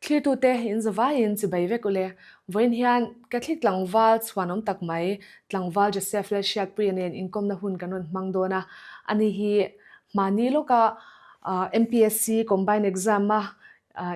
Thlirtute in zavaiin chibai vek ule. Vawiin hian Catholic tlangval chhuanawm tak mai, tlangval Joseph Lalhriatpuia nen inkawmna hun kan rawn hmang dawn a. Ani hi hmani lawka MPSC Combined Exam-a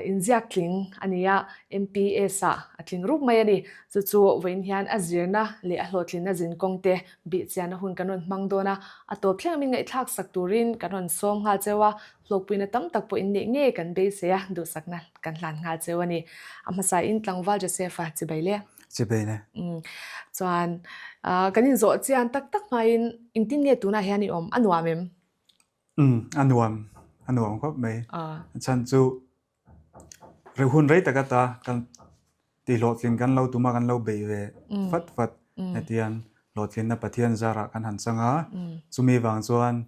inziak tling a ni a, MPS-ah a tling rup mai a ni. Chu chu vawiin hian a zirna leh a hlawhtlinna zinkawng te bihchianna hun kan rawn hmang dawn a. A tawp thleng min ngaihthlak sak turin kan rawn sawm nghal cheu a, hlawkpuina tam tak pawh inneih ngei kan beisei a, duhsakna kan hlan nghal cheu a ni. A hmasain tlangval Joseph-a chibai le. Chibai le. Chuan kan inzawh chian tak tak hmain engtin nge tunah hian i awm? A nuam em? Umm, a nuam, a nuam khawp mai. A chhan chu hun rei tak ata kan tih hlawhtlin kan lo tum a, kan lo bei ve fat fat. Hetiang hlawhtlinna Pathian zarah kan han chang a, chumi vang chuan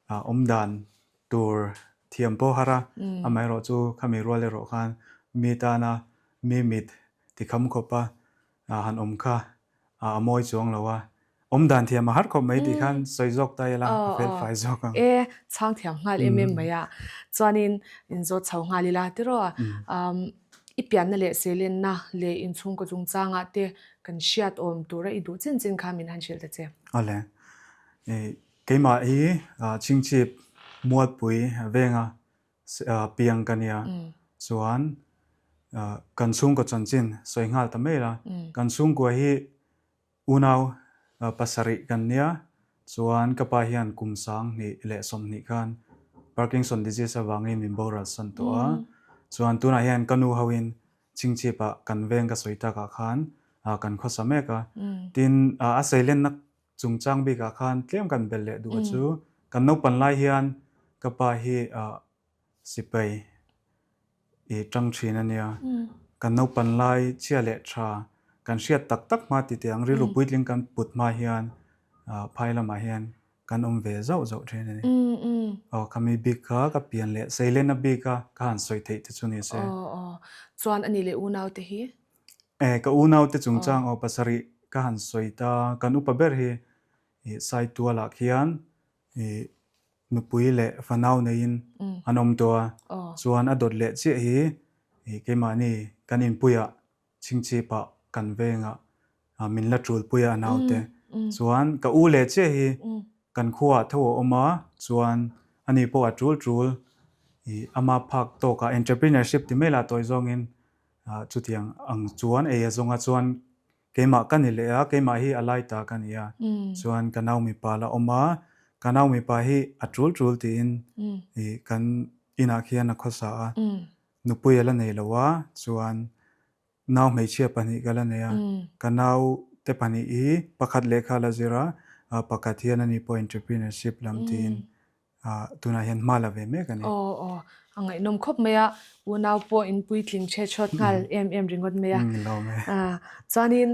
awmdan tur thiam pawh har a, amaherawh chu khami rual erawh khan mi tana mi mit tikham khawpa han awm kha a mawi chuang lo a, awm dan thiam a har khawp mai tih khan sawi zawk ta ila a fel fai zawk ang. E, chhang thiam nghal em em mai a, chuanin inzawt chho nghal ila tiraw i pianna leh seilenna leh inchhungkaw chungchangah te kan hriat awm tura i duh chin chin kha min han hrilh ta che. Awle, keimah hi Chhingchhip Mualpui venga piang ka nia chuan kan chhungkaw chanchin sawi nghal ta mai la, kan chhungkua hi unau pasarih kan nia chuan ka pa hian kum 20 leh 20 khan Parkinson disease avangin min boral san tawh a, chuan tunah hian ka nu hoin Chhingchhipah kan veng ka sawi takah khan kan khawsa mek a, tin a seilenna Chungchang bikah khan tlem kan belh leh duh a chu kan naupan lai hian ka pa hi sipai i tang thin a nia. Kan naupan lai chhia leh tha kan hriat tak tak hma ti teh ang rilru puitling kan put hma hian phai lamah hian kan awm ve zauh zauh thin a ni. Aw khami bik kha ka pian leh seilenna bika ka han sawi theih te chu ni se. Chuan a ni leh unaute hi? E, ka unaute chungchang aw pasarih ka han sawi ta, kan upa ber hi Saitualah khian nupui leh fanau neiin an awm tawh a, chuan a dawt leh chiah hi keimahni kan inpuiah Chhingchhipah kan vengah min la tulpui a a naute. Chuan ka u leh chiah hi kan khuaah tho a awm a, chuan ani pawh a tul tul ama phak tawkah entrepreneurship ti mai lah tawi zawngin Chutiang ang chuan ei a zawnga chuan keimah ka ni leh a, keimah hi a lai ta ka ni a. Chuan ka nau mipa la awm a, ka nau mipa hi a tul tul tiin kan inah khian a khawsa a, nupui a la nei lo a, chuan nau hmeichhia pahnih ka la nei a, ka nau te pahnih hi pakhat lehkha la zir a, pakhat hian ani pawh entrepreneurship lam tiin tunah hian hma la ve mek a ni. Aw aw, a ngaihnawm khawp mai a, unau pawh in puitling chhe chhuat nghal em em ringawt mai a. Lawm e. Chuanin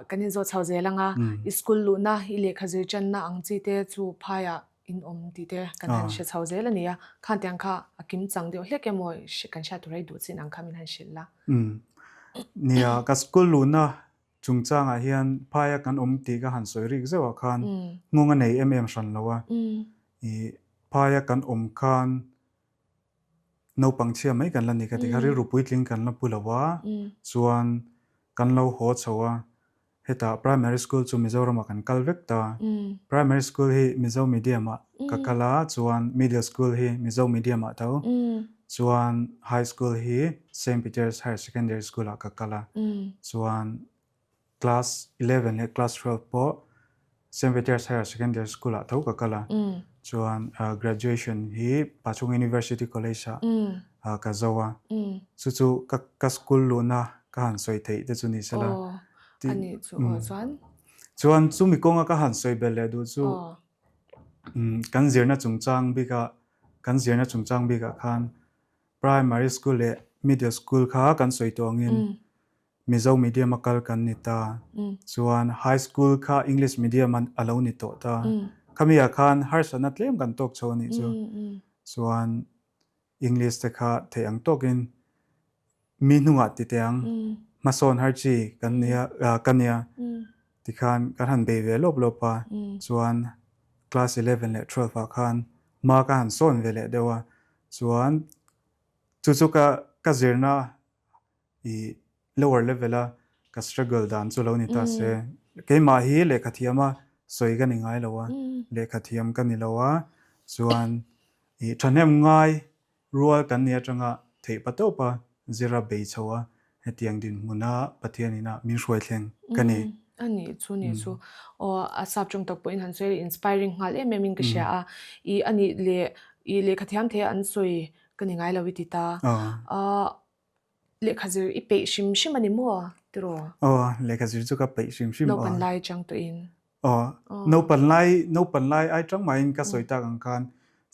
kan inzawh chho zel ang a, i school luhna, i lehkha zir channa ang chi te chu phaiah in awm tih te kan han hre chho zel a ni a, khan tiang kha a kim chang deuh hlek emaw kan hriat tur a i duh chin ang kha min han hrilh la. Nia, ka school luhna Chungchangah hian phaia kan awm tih ka han sawi rik zeuhah khan nghawng a nei em em hran lo a. I phaia kan awm khan naupang chhia mai kan la ni ka ti kha, rilru puitling kan la pu lo a, chuan kan lo haw chho a, hetah primary school chu Mizoramah kan kal vek ta. Primary school hi Mizo medium ah ka kal a, chuan middle school hi Mizo medium ah tho, Chuan high school hi Saint Peter's Higher Secondary School ah ka kal a, chuan class 11 leh class 12 pawh Saint Peter's Higher Secondary School ah tho ka kal a, chuan graduation hi Pachhung University College ah ka zo a, chu chu ka school luhna ka han sawi theih te chu ni sela. Chuan chumi kawnga ka han sawi belh leh duh chu Kan zirna chungchang bikah kan zirna chungchang bikah khan primary school leh middle school kha kan sawi tawh angin Mizo medium a kal kan ni ta. Chuan high school kha English medium a lo ni tawh ta. Khami ah khan harsatna tlem kan tawk chho a nih chu. Chuan English te kha theih ang tawkin mi hnungah ti teh ang, hmasawn har chi kan nia ka nia tikhan kan han bei ve lawp lawp a, chuan class 11 leh 12 ah khan hma ka han sawn ve leh deuh a, chuan chu chu ka. ka zirna i lower level a ka struggle dan chu lo ni ta se. Keimah hi lehkha thiama sawi ka ni ngai lo a, lehkha thiam ka ni lo a, chuan i thahnem ngai rual kan ni atanga theih pa tawpa zira bei chho a, hetiang dinhmuna Pathian ina min hruai thleng ka ni. A nih chu nih chu. Aw a sap tawng tak pawhin han sawi inspiring nghal em em in ka hria a. I a nih leh i lehkha thiam thei a an sawi ka ni ngai lo i ti ta. Lehkha zir i peih hrim hrim a ni maw tiraw? Aw, lehkha zir chu ka peih hrim hrim aw. Naupan lai atang tawhin. Aw, naupan lai, naupan lai ai tang mahin ka sawi tak ang khan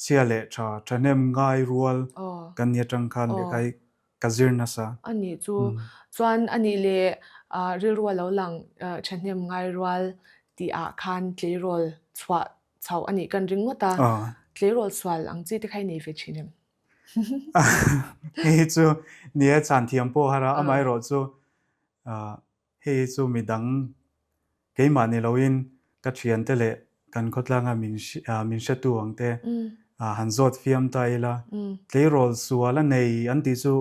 chhia leh tha, thahnem ngai rual kan ni atang khan lehkha hi ka zir nasa. A nih chu, chuan a nih leh rilru a lo lang thahnem ngai rual tih ah khan tleirawl chhuah chhoh a nih kan ring ngawt a, tleirawl sual ang chi te kha i nei ve thin em? Hei hi chu ni e chhan thiam pawh har a, amaherawh chu hei hi chu midang keimah ni loin ka thiante leh kan khawtlanga min min hretu ang te han zawt fiam ta ila tleirawl sual a nei an tih chu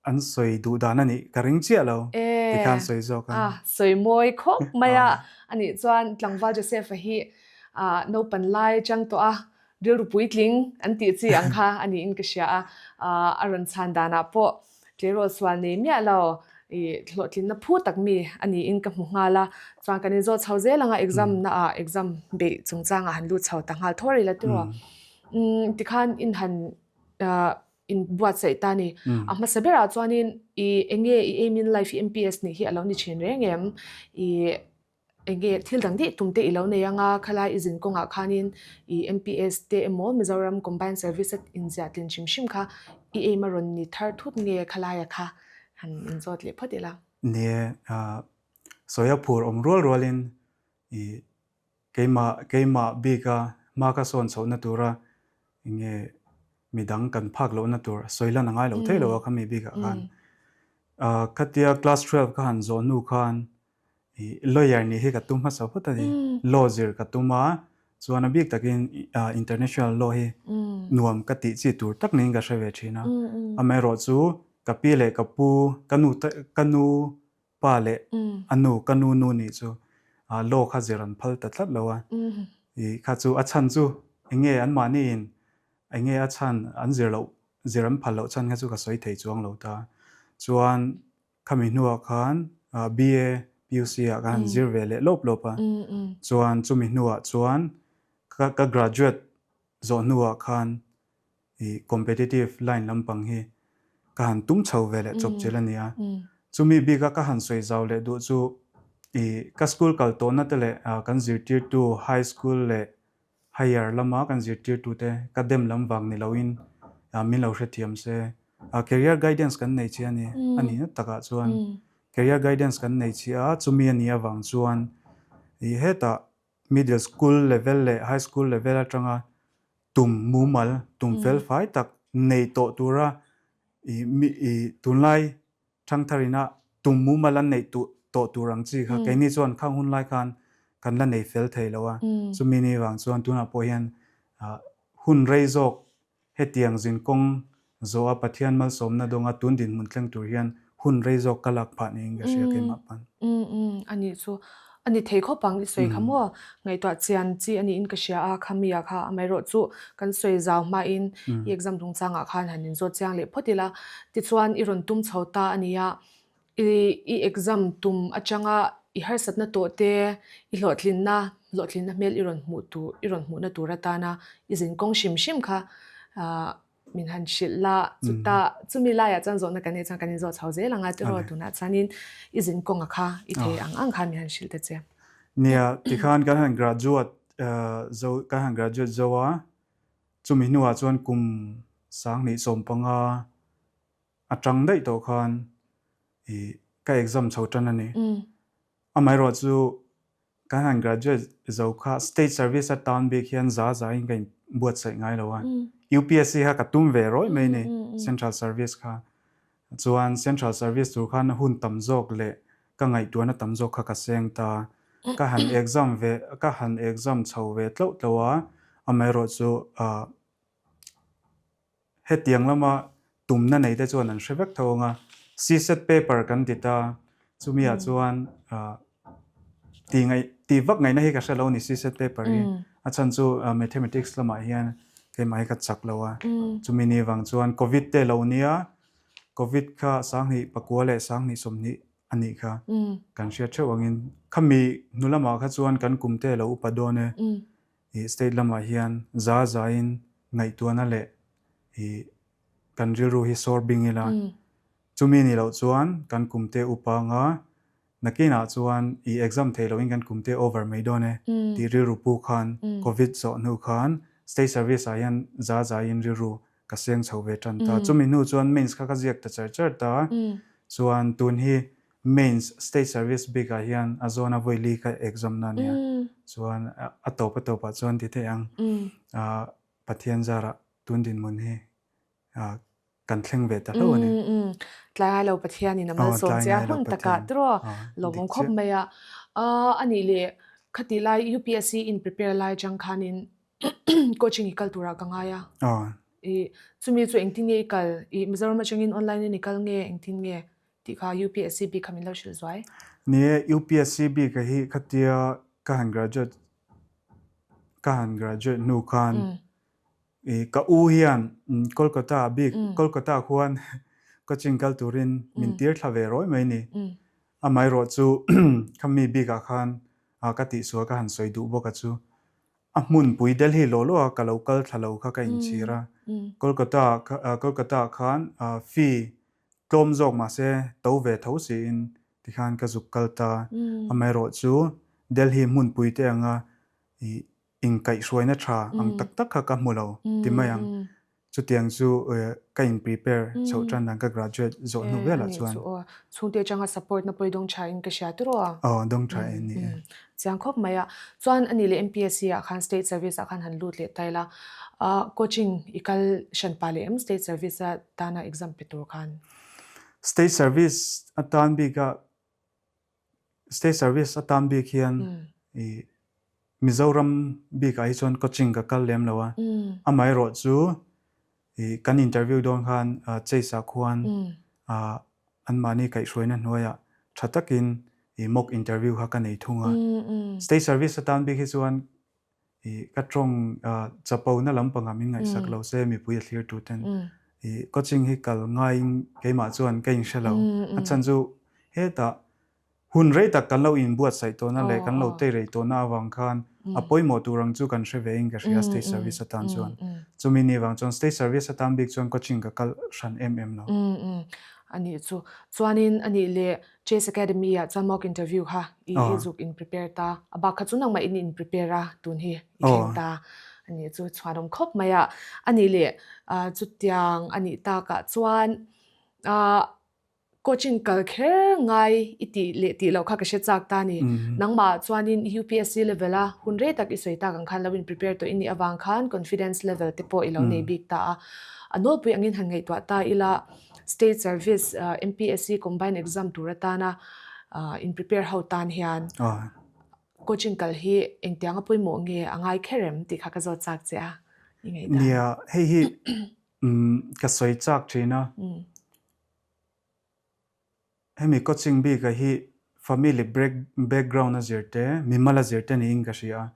An sawi duh dan a nih ka ring chiah lo ti khan sawi zawk a. A sawi mawi khawp mai a, a nih chuan tlangval Joseph-a hi naupan lai chang tawh a, rilru puitling an tih chi ang kha a niin ka hria a, a rawn chhan danah pawh tleirawl sual nei miah lo i hlawhtlinna phu tak mi a niin ka hmu nghal a, chuan kan inzawt chho zel ang a, exam naah exam beih chungchangah han lut chho ta nghal thawr ila tiraw. Tikhan in han in buatsaih ta ni. A hmasa berah chuanin i enge i aim in life i MPS nih hi a lo ni thin reng em? I enge thil dang dih tum te i lo nei anga khalai i zin kawngah khanin i MPS te emaw Mizoram Combined Service a inziah tlin hrim hrim kha i aim a rawn ni thar thut nge khalaia kha han inzawt leh phawt ila. Nie, sawi a phur awm rual rualin i Keimah keimah bika hma ka sawn chhohna tura enge midang kan phak lohna tur sawi lan a ngai lo thei lo a khami bikah khan. Khatia class 12 ka han zawh hnu khan lawyer nih hi ka tum hmasa phawt a ni. Law zir ka tum a, chuan a bik takin international law hi nuam ka tih chi tur tak niin ka hre ve thin a. Amaherawhchu ka pi leh ka pu ka nu ka nu Pa leh a nu, ka nu nu nih chu law kha zir an phal ta tlat lo a. I kha chu a chhan chu eng nge anmahni in eng nge a chhan an zir loh zir an phal loh chhan kha chu ka sawi thei chuang lo ta. Chuan khami hnuah khan BA PUC ah ka han zir ve leh lawp lawp a. Chuan chumi hnuah chuan ka graduate zawh hnuah khan i competitive line lampang hi ka han tum chho ve leh chawp chil a ni a. Chumi bika ka han sawi zau leh duh chu i ka school kal tawhna te leh kan zirtirtu high school leh higher lama kan zirtirtu te ka dem lam vang ni loin min lo hrethiam se. Career guidance kan nei chi a ni a nih na takah chuan career guidance kan nei chi a, chumi a nih avang chuan i hetah middle school level leh high school level atanga tum mumal, tum felfai tak nei tawh tura i mi i tunlai thangtharina tum mumal an neih tawh tur ang chi kha keini chuan khang hun lai khan kan la nei fel thei lo a. Chumi ni vang chuan tunah pawh hian hun rei zawk Hetiang zinkawng zawha Pathian malsawmna dawnga tun dinhmun thleng tur hian hun rei zawk ka lak phah niin ka hria keimah pawn. Umm umm a nih chu. A ni thei khawp ang i sawi kha maw? Ngaihtuah chian chi a niin ka hria a, khami ah kha amaherawh chu kan sawi zau hmain i exam chungchangah khan han inzawt chiang leh phawt ila. Tichuan i rawn tum chho ta a nia, I i exam tum atanga i harsatna tawh te, i hlawhtlinna, hlawhtlinna hmel i rawn hmuh tur, i rawn hmuhna tur atana i zin kawng hrim hrim kha min han hrilh la. Chuta chumi laiah chuan zawhna kan neih chuan kan inzawh chho zel ang a, tiraw tunah chuanin i zin kawnga kha i thei ang ang khan min han hrilh ta che. Nia, tikhan kan han graduate zo, kan han graduate zo a, chumi hnuah chuan kum 2015 A tang daih tawh khan i ka exam chho tan a ni. Amaherawh chu kan han graduate zo kha state service atan bik hian za za in ka in buatsaih ngai lo a. UPSC kha ka tum ve rawih mai ni central service kha. Chuan central service tur khan hun tam zawk leh ka ngaihtuahna tam zawk kha ka seng ta. Ka han exam ve ka han exam chho ve tloh tloh a, amaherawh chu Hetiang lama tumna nei te chuan an hre vek tho ang a. CSAT paper kan ti ta, chumi ah chuan tih ngaih tih vak ngaihna hi ka hre lo a ni CSAT paper hi. A chhan chu mathematics lamah hian keimah hi ka chak lo a. Chumi ni vang chuan covid te lo nia, covid kha 2000 pakua leh 2020 sawmhnih a nih kha. Kan hriat theuh angin khami hnu lamah kha chuan kan kum te lo upa dawn e. Ih state lamah hian za zain ngaihtuahna leh ih kan rilru hi sawr bing ila chumi nih loh chuan kan kum te upa anga nakinah chuan ih exam theih lohin kan kum te over mai dawn e tih rilru pu khan covid zawh hnu khan state service ah hian za zain rilru ka seng chho ve tan ta. Chumi hnu chuan mains kha ka ziak ta char char ta. Chuan tun hi mains state service bik ah hian a zawn a vawi li ka exam na ania. Chuan a tawp a tawp ah chuan ti theih ang Pathian zarah tun dinhmun hi kan thleng ve ta hlauh a ni. Tlai ngai lo Pathian in a malsawm che a hun takah tiraw lawmawm khawp mai a. Anih leh khatih lai UPSC in prepare lai atang khanin coaching i kal turah ka ngai a. I chumi chu engtin nge i kal? I Mizoram atangin online in i kal nge engtin nge tih kha UPSC bik kha min lo hrilh zuai. Ni e, UPSC bik a hi khatia ka han graduate ka han graduate hnu khan i ka u hian Kolkata ah bik Kolkata ah khuan coaching kal turin min tir thla ve rawi mai ni. Amaherawh chu khami bik ah khan ka tihsual ka han sawi duh bawk a chu. A hmunpui Delhi law law a ka lo kal thla lo kha ka inchhir a. Kolkata Kolkata ah khan fee tlawm zawk mahse to ve tho siin tikhan ka zuk kal ta. Amaherawh chu Delhi hmunpui te anga ih inkaihhruaina tha ang tak tak kha ka hmu lo ti mai ang. Chutiang chu ka in prepare chhoh tan dan ka graduate zawh hnu velah chuan. Chhungte atanga support na pawh i dawng tha in ka hria tiraw a? Aw dawng tha e ni e. Chiang khawp mai a. Chuan ani leh MPSC ah khan state service ah khan han lut leh ta ila. Coaching i kal hran pah leh em state service a tana exam pe tur khan? State service atan bik a State service atan bik hian i Mizoram bikah hi chuan coaching ka kal lem lo a, amaherawh chu i kan interview dawn khan Chase ah khuan anmahni kaihhruaina hnuaiah tha takin i mock interview kha ka nei thung a. State service atan bik hi chuan i ka tawng chapona lampangah min ngaihsak lo se mipui a thlir tu ten i coaching hi kal ngaiin keimah chuan ka inhre lo. A chhan chu hetah hun rei tak kan lo inbuatsaih tawhna leh kan lo tei rei tawhna avang khan a pawimawh tur ang chu kan hre ve in ka hria state service atan chuan. Chumi ni vang chuan state service atan bik chuan coaching ka kal hran em em lo. Anih chu. Chuanin anih leh Chase Academy ah chuan mock interview kha i i zuk in prepare ta. A bak kha chu nangmah in in prepare a, tun hi i thleng ta. Anih chu chhuanawm khawp mai a. Anih leh chutiang anih takah chuan coaching kal kher ngai i tih leh tih loh kha ka hre chak ta a ni. Nangmah chuanin UPSC level a hun rei tak i sawi tak ang khan lo in prepare tawh i nih avang khan confidence level te pawh i lo nei bik ta a. A nawlpui angin han ngaihtuah ta ila. State Service MPSC Combined Exam tur atana in prepare ho tan hian coaching kal hi engtianga pawimawh nge a ngai kher em tih kha ka zawt chak che a, i ngaihdan. Nia, hei hi ka sawi chak thin a. Hemi coaching bik a hi family background a zir te, mimal a zir te niin ka hria a.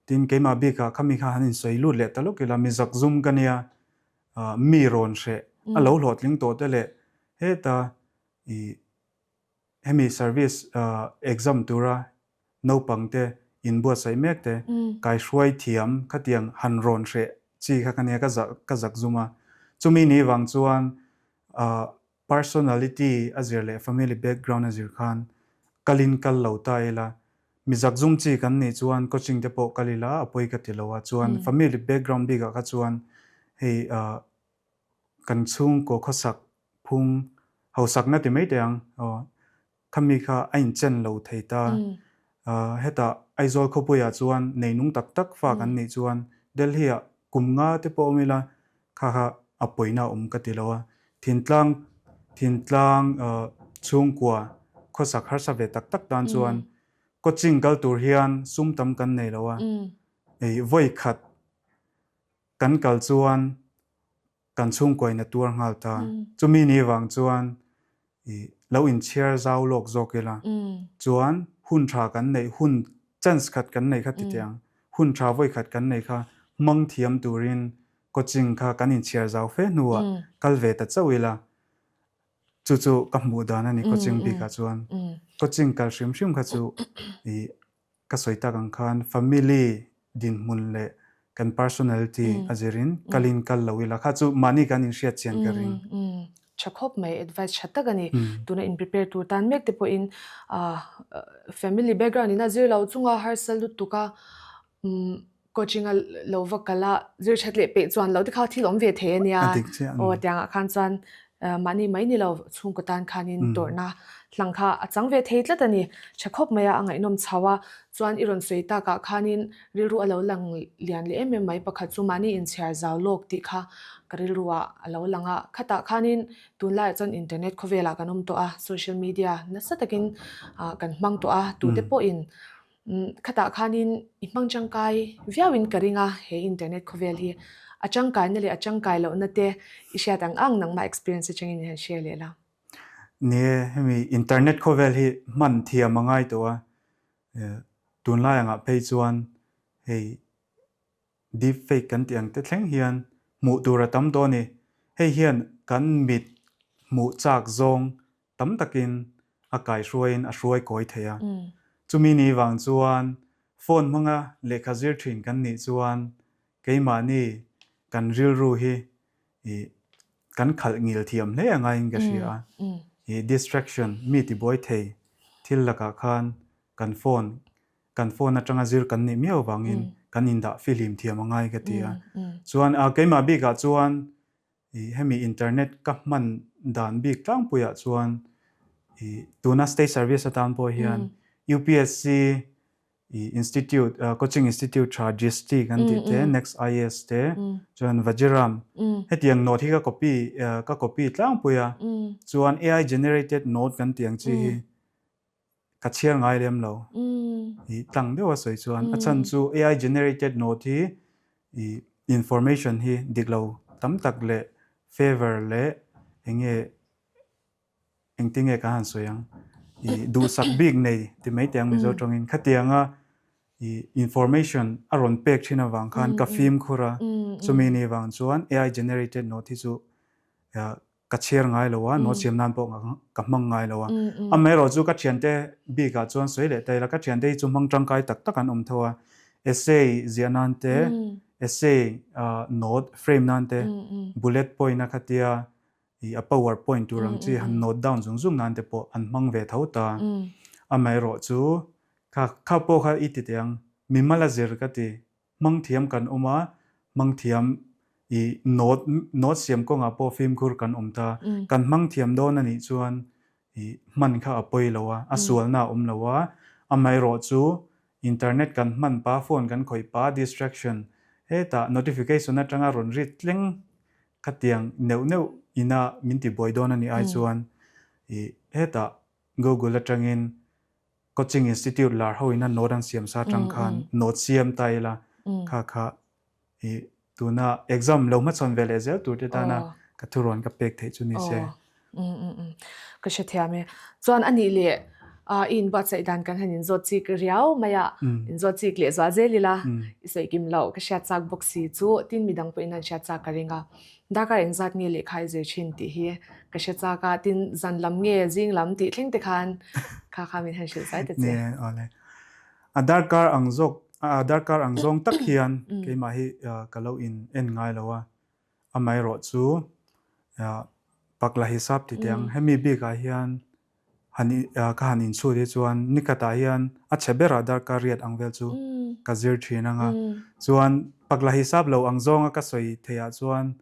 Tin, keimah bikah khami kha han insawi lut leh ta lawk ila, mi zakzum ka nia, mi rawn hreh a lo hlawhtling tawh te leh heta ih hemi service exam tura naupang te inbuatsaih mek te kaihruai thiam khatiang han rawn hreh chi kha ka nia ka zak ka zak zum a. Chumi ni vang chuan Personality a zir leh family background a zir khan kalin kal lo ta ila, mi zakzum chi kan nih chuan coaching te pawh kal ila a pawi ka ti lo a, chuan family background bikah kha chuan hei kan chhungkaw khawsak phung hausakna ti mai teh ang aw Khami kha a inchen lo thei ta. Hetah Aizawl khawpuiah chuan neinung tak tak fa kan nih chuan Delhi-ah kum nga te pawh awm ila kha kha a pawina a awm ka ti lo a. Thintlang thintlang chhungkua khawsak harsa ve tak tak tan chuan coaching kal tur hian sum tam kan nei lo a. Vawi khat kan kal chuan. Kan chhungkuain a tuar nghal ta. Chumi ni vang chuan i lo inchhiar zau lawk zawk ila chuan hun tha kan neih hun chance khat kan nei kha ti teh ang. Hun tha vawi khat kan nei kha hmang thiam turin coaching kha kan inchhiar zau fe hnuah kal ve ta chauh ila chu chu ka hmuh dan a ni coaching bikah chuan. Coaching kal hrim hrim kha chu i Ka sawi tak ang khan family dinhmun leh kan personality a zirin kalin kal lo ila kha chu mahni kan inhriat chian ka ring. Tha khawp mai, advice tha tak a ni. Tuna in prepare tur tan mek te pawhin family background in a zir lo chunga harsa lutuk a Coaching a lo va kal a, zir that leh peih chuan lo te kha thil awm ve thei a nia. A dik chiah. Aw tiangah khan chuan mahni mai ni lo chhungkaw tan khanin tawrhna hlang kha a chang ve thei tlat a ni. Tha khawp mai a, a ngaihnawm chho a. Chuan i rawn sawi takah khanin rilru a lo lang lian leh em em mai pakhat chu mahni inchhiar zau lawk tih kha ka rilru ah a lo lang a. Khatah khanin tunlaiah chuan internet khawvelah kan awm tawh a, social media nasa takin kan hmang tawh a, tute pawhin Khatah khanin i hmang tangkai viauin ka ring a, he internet khawvel hi a tangkaina leh a tangkai lohna te i hriat ang ang nangmah experience atangin i han share leh la. Ni e, hemi internet khawvel hi hman thiam a ngai tawh a, tunlai angah phei chuan hei deep fake kan tih ang te thleng hian hmuh tur a tam tawh a ni. Hei hian kan mit hmuh chak zawng tam takin a kaihruaiin a hruai kawi thei a. Chumi ni vang chuan phone hmanga lehkha zir thin kan nih chuan keimahni kan rilru hi ih kan khalh ngil thiam hle a ngaiin ka hria a. Ih distraction mi tibuai thei thil lakah khan kan phone kan phone atanga zir kan nih miau vangin kan indah fihlim thiam a ngai ka ti a. Chuan keimah bikah chuan I hemi internet ka hman dan bik tlangpuiah chuan i tuna state service atan pawh hian UPSC i institute coaching institute tha GST kan tih te next IAS te chuan Vajiram hetiang note hi ka copy ka copy tlangpui a chuan AI generated note kan tih ang chi hi Ka chhiar ngai lem lo. I tlang deuh a sawi chuan a chhan chu AI generated note hi i information hi dik lo tam tak leh favour leh eng nge engtin nge kan han sawi ang i duhsak bik nei ti mai teh ang Mizo tawngin khatianga i information a rawn pek thin avang khan ka fimkhur a chumi ni vang chuan AI generated note hi chu ka chhiar ngai lo a, note siam nan pawh ka hmang ngai lo a. Amaherawh chu ka thiante bikah chuan sawi leh ta ila, ka thiante hi chu hmang tangkai tak tak an awm tho a, essay ziah nan te, essay note frame nan te, bullet point a khatia ih a power point tur ang chi han note down zung zung nan te pawh an hmang ve tho ta. Amaherawh chu kha kha pawh kha i ti teh ang, mimal a zir ka ti. Hmang thiam kan awm a, hmang thiam i note note siam kawngah pawh fimkhur kan awm ta. Kan hmang thiam dawn a nih chuan i hman kha a pawi lo a, a sualna a awm lo a. Amaherawh chu internet kan hman pa, phone kan khawih pa, distraction hetah notification atanga rawn rit tleng khatiang neuh neuh ina min tibuai dawn a nih ai chuan i hetah Google atangin Coaching Institute lar ho ina note an siam sa atang khan note siam ta ila kha kha i tuna exam lo hmachhawn ve leh zel tur te tana ka thurawn ka pek theih chu ni se. Ka hrethiam e. Chuan a nih leh i inbuatsaih dan kan han inzawt chik riau mai a, inzawt chik leh zual zel ila i sawi kim loh ka hriat chak bawk si chu tin midang pawhin an hriat chak ka ring a. Darkar engzat nge lehkha i zir thin tih hi ka hre chak a, tin zan lam nge zing lam tih thleng te khan kha kha min han hrilh zai ta che. Ni e, awle. A darkar ang zawk, a darkar ang zawng tak hian keimah hi ka lo in en ngai lo a, amaherawh chu pakla hisap ti teh ang, hemi bikah hian Han ka han inchhut hi chuan nikhatah hian a chhe berah darkar riat ang vel chu ka zir thin ang a. Chuan pakla hisap lo ang zawnga ka sawi theihah chuan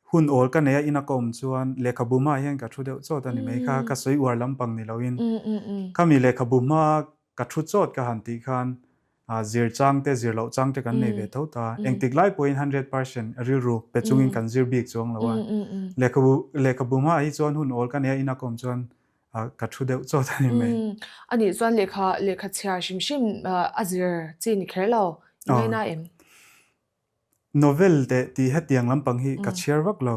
hun awl ka nei a ina ka awm chuan lehkhabu hmaah hian ka thu deuh chawt a ni mai kha ka sawi uar lampang ni loin khami lehkhabu hmaa ka thu chawt ka han tih khan zir chang te zir loh chang te kan nei ve tho ta. Engtik lai pawhin 100% rilru pe chungin kan zir bik chuang lo a. Lehkhabu lehkhabu hmaah hi chuan hun awl ka nei a ina ka awm chuan ka thu deuh chawt a ni mai. Anih chuan lehkha lehkha chhiar hrim hrim a zir chi ni kher lo i ngaina em? Novel teh tih hetiang lampang hi ka chhiar vak lo.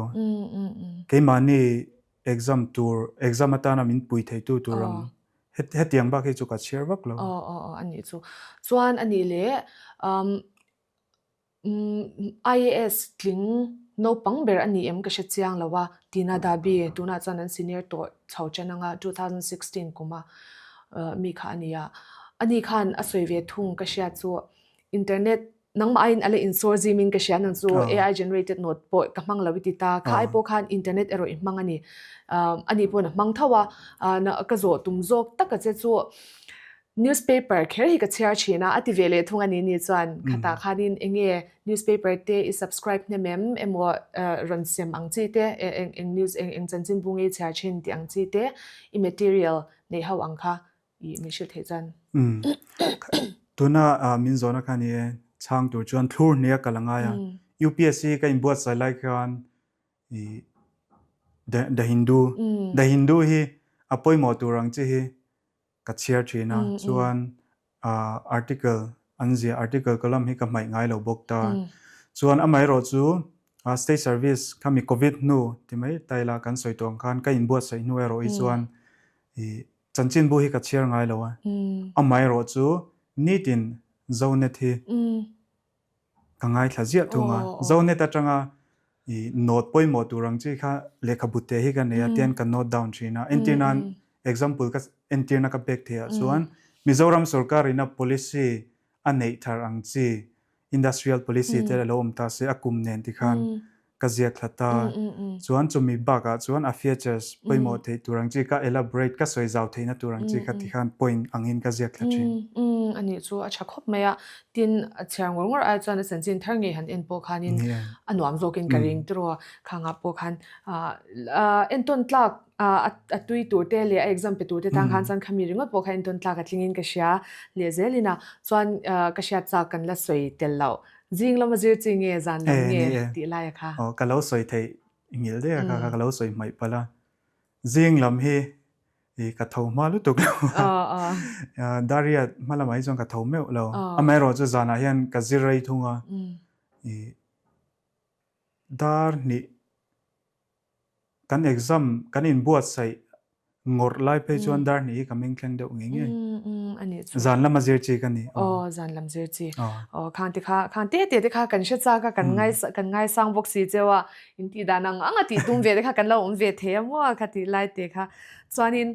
Keimahni exam tur, exam atana min pui theitu tur ang hetiang bak hi chu ka chhiar vak lo. Aw aw aw anih chu. Chuan anih leh IAS tling naupang ber a ni em ka hre chiang lo a, Tina Dabi tunah chuan an senior tawh chho chen anga 2016 kuma mi kha a ni a. Ani khan a sawi ve thung ka hriat chu internet nangmah aiin a la insawr zim in ka hria nang chu AI generated note pawh ka hmang lo i ti ta kha ai pawh khan internet erawh i hmang a ni. Ani pawhin a hmang tho a, ka zawh tum zawk tak a che chu Newspaper kher hi ka chhiar thin a, a ti ve leh thung a ni ni chuan khatah khanin eng nge newspaper te i subscribe hnem em emaw rawn sem ang chi te eng eng news eng eng chanchinbu nge i chhiar thin tih ang chi te i material neih ho ang kha i min hrilh theih chuan. Umm tuna min zawhna kha ni e, chhang tur chuan thlur hnih a kal a ngai a, UPSC ka inbuatsaih lai khan i The The Hindu The Hindu hi a pawimawh tur ang chi hi ka chhiar thin a, chuan article an ziah article column hi ka hmaih ngai lo bawk ta. Chuan amaherawh chu state service khami covid hnu ti mai ta ila kan sawi tawh ang khan ka inbuatsaih hnu erawh hi chuan ih chanchinbu hi ka chhiar ngai lo a, amaherawh chu nitin Zonet hi Ka ngaithla ziah thung a, Zonet atanga i note pawimawh tur ang chi kha lehkhabu te hi ka nei a, tian ka note down thin a. Entir nan example ka entirna ka pek theih ah chuan Mizoram sorkar ina policy a neih thar ang chi industrial policy te lo awm ta se a kum nen tikhan ka ziak thla ta. Chuan chumi bakah chuan a features pawimawh theih tur ang chi ka elaborate ka sawi zau theihna tur ang chi kha tikhan point angin ka ziak thla thin. A nih chu a tha khawp mai a. Tin, a chhiar ngawr ngawr ai chuan a chanchin thar ngei han en pawh khanin a nuam zawkin ka ring tiraw. Khangah pawh khan entawn tlak a tui tur te leh a exam pe tur te tan khan chuan khami ringawt pawh kha entawn tlak a tlingin ka hria lehzelin a. Chuan ka hriat chak kan la sawi tel loh. Zing lama zir chi nge zan lam nge tih lai a kha? Aw ka lo sawi theih ngil daih a kha kha ka lo sawi hmaih palh a. Zing lam hi i ka tho hma lutuk lo a. Dariat hma lamah hi chuan ka tho meuh lo. Amaherawhchu zanah hian ka zir rei thung a. I dar hnih Kan exam kan inbuatsaih ngawrh lai phei chuan dar hnih hi ka meng thleng deuh ngei ngei. Zan lama zir chi ka ni. Aw, zan lam zir chi. Aw, khang te kha, khang te te te kha kan hre chak a, kan ngai kan ngaisang bawk si cheu a, in tih dan ang ang a tih tum ve te kha kan lo awm ve thei a maw kha tih lai te kha. Chuanin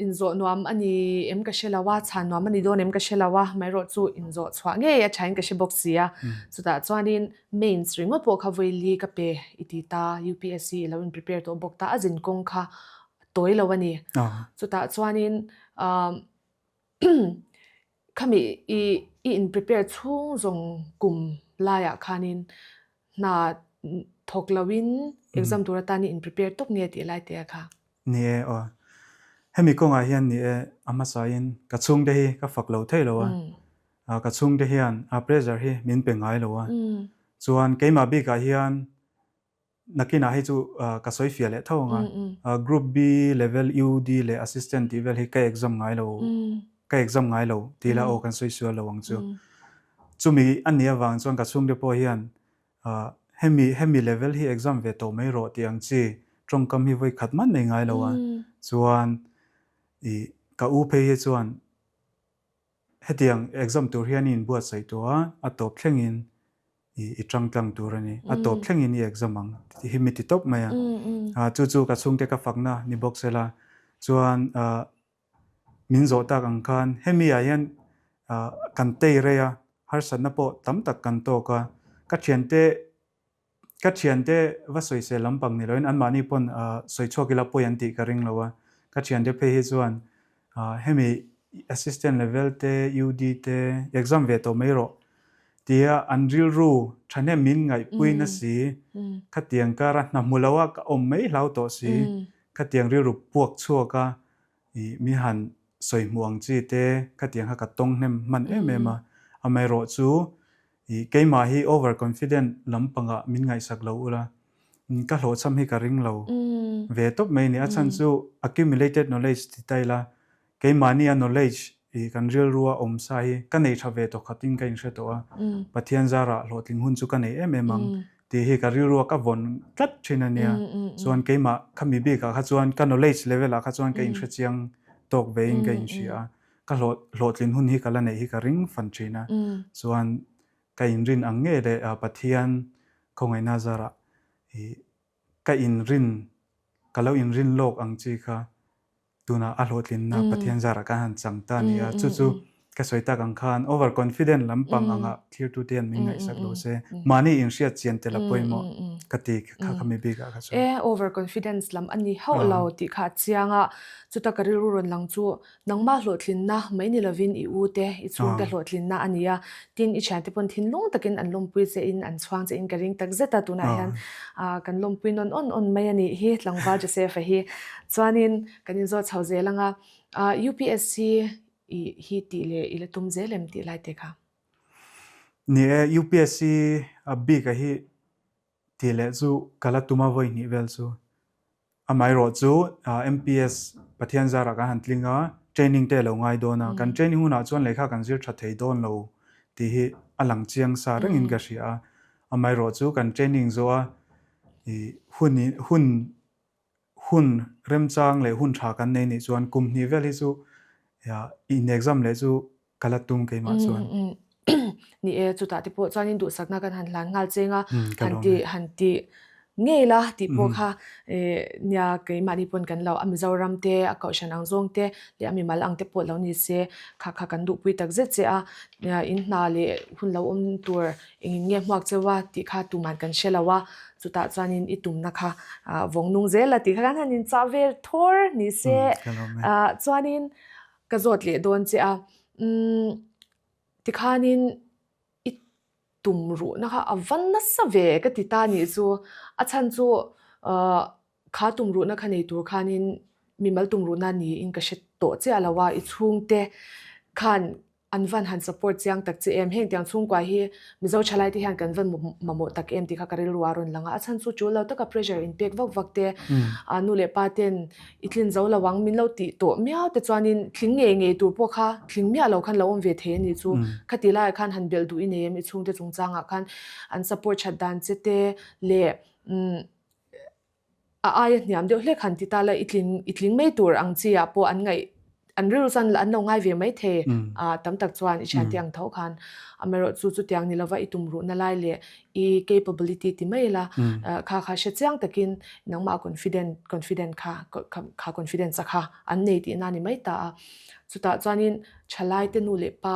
Inzawh nuam a ni em ka hre lo a, chhan nuam a ni dawn em ka hre lo a, hmaerawh chu inzawh chhuah ngei a thain ka hre bawk si a. Chutah chuanin mains ringawt pawh kha vawi ka pe i ti ta, UPSC i lo in prepare tawh bawk ta, a zin kawng kha a tawi lo a ni. Chutah chuanin khami i i in prepare chhung zawng kum laiah khanin hna thawk loin exam tur atan i in prepare tawp nge tih lai te a kha. Ni e aw. Hemi kawngah hian ni e a hmasain ka chhungte hi ka fak lo thei lo a. Ka chhungte hian a pressure hi min pe ngai lo a. Chuan keimah bikah hian nakinah hei chu ka sawi fiah leh tho ang a. Group B level UD leh assistant tih vel hi ka exam ngai lo ka exam ngai lo tih ila aw kan sawi sual lo ang chu. Chumi a nih avang chuan ka chhungte pawh hian Hemi hemi level hi exam ve tawh mai rawh tih ang chi tawngkam hi vawi khat man nei ngai lo a, chuan i ka u phei hi chuan hetiang exam tur hian i inbuatsaih tawh a, a tawp thlengin i i tang tlang tur a ni, a tawp thlengin i exam ang tih hi mi ti tawp mai a, chu chu ka chhungte ka fakna ni bawk sela chuan Min zawh tak ang khan hemi ah hian kan tei rei a, harsatna pawh tam tak kan tawk a, ka thiante ka thiante va sawisel lampang ni loin anmahni pawn sawi chhuak ila pawi an tih ka ring lo a, ka thiante phei hi chuan hemi assistant level te UD te exam ve tawh mai rawh tia an rilru thahnem min ngaihpui na si, khatiang kara hna hmu lo a ka awm mai hlau tawh si, khatiang rilru puak chhuak a I mi han sawi hmuh ang chi te khatiang kha ka tawng hnem hman em em a, amaherawh chu i keimah hi over confident lampangah min ngaihsak lo ula, ka hlawhchham hi ka ring lo ve tawp mai a ni. A chhan chu accumulated knowledge ti ta ila, keimahni a knowledge. I kan rilrua awm sa hi ka nei tha ve tawh khatin ka inhre tawh a, Pathian zarah hlawhtling hun chu ka nei em em ang tih hi ka rilrua ka vawn tlat thin a nia. Chuan keimah khami bikah kha chuan ka knowledge level ah kha chuan ka inhre chiang tawk vein ka inhria a, ka hlawhtlin hun hi ka la neih hi ka ring fan thin a. Chuan ka inrin ang ngei leh Pathian khawngaihna zarah i ka inrin ka lo inrin lawk ang chi kha Tunah a hlawhtlinna Pathian zarah kan han chang ta a ni a, chu chu ka sawi tak ang khan over confident lampang anga thirtute hian min ngaihsak lo se, mahni inhriat chian tel a pawimawh ka ti kha kha mi bikah kha chuan. E, over confidence lam a ni hauh lo tih kha a chiang a, chuta ka rilru rawn lang chu nangmah hlawhtlinna mai ni lovin i u te, i chhungte hlawhtlinna a ni a, tin i thiante pawn thinlung takin an lawmpui che in an chhuang che in ka ring tak zet a, tunah hian kan lawmpui nawn awn awn mai a nih hi tlangval Joseph-a hi. Chuanin kan inzawt chho zel ang a, UPSC i hi tih leh i la tum zel em tih lai te kha? Ni e, UPSC a bik a hi tih leh chu ka la tum a vawi hnih vel chu. Amaherawh chu MPS Pathian zarah kan han tling a, training te a lo ngai dawn a, kan training hunah chuan lehkha kan zir tha thei dawn lo tih hi a lang chiang sa rengin ka hria a. Amaherawh chu kan training zawh a i hun hun Hun remchang leh hun tha kan nei nih chuan kum hnih vel hi chu in exam leh chu ka la tum keimah chuan. Ni e, chutah te pawh chuanin duhsakna kan han hlan nghal cheng a, han ti han ti ngei la tih pawh kha nia keimahni pawn kan lo a Mizoram te a kohhran ang zawng te leh a mimal ang te pawh lo ni se kha kha kan duhpui tak zet che a, in hna leh hun lo awm tur Engin nge hmuak cheu a tih kha tuman kan hre lo a, chutah chuanin i tumna kha vawng nung zel a tih kha kan han inchah ve thawr ni se. Chuanin ka zawt leh dawn che a, tikhanin i tum ruhna kha a va nasa ve ka ti ta nih chu, a chhan chu kha tum ruhna kha nei tur khanin mimal tum ruhna niin ka hre tawh chiah lo a, i chhungte khan An van han support chiang tak che em? Heng tiang chhungkua hi Mizo thalai te hian kan van mamawh tak em tih kha ka rilru a rawn lang a. A chhan chu tul lo taka pressure in pek vak vak te, nu leh pa ten i tlin zo lo ang min lo tih tawh miau te chuanin tling ngei ngei tur pawh kha tling miah lo khan lo awm ve thei a nih chu. Khati laiah khan han belh duh i nei em i chhungte chungchangah khan an support that dan che te leh A aia hniam deuh hlek han ti ta la i tling i tling mai tur ang chi ah pawh an ngaih an rilru chuan an lo ngai ve mai thei a tam tak chuan i thiante ang tho khan amaherawh chu chutiang ni lova i tum ruhna lai leh i capability ti mai ila kha kha hre chiang takin nangmah confident confident kha kha confidence a kha an nei tihna a ni mai ta a chutah chuanin thalaite nu leh pa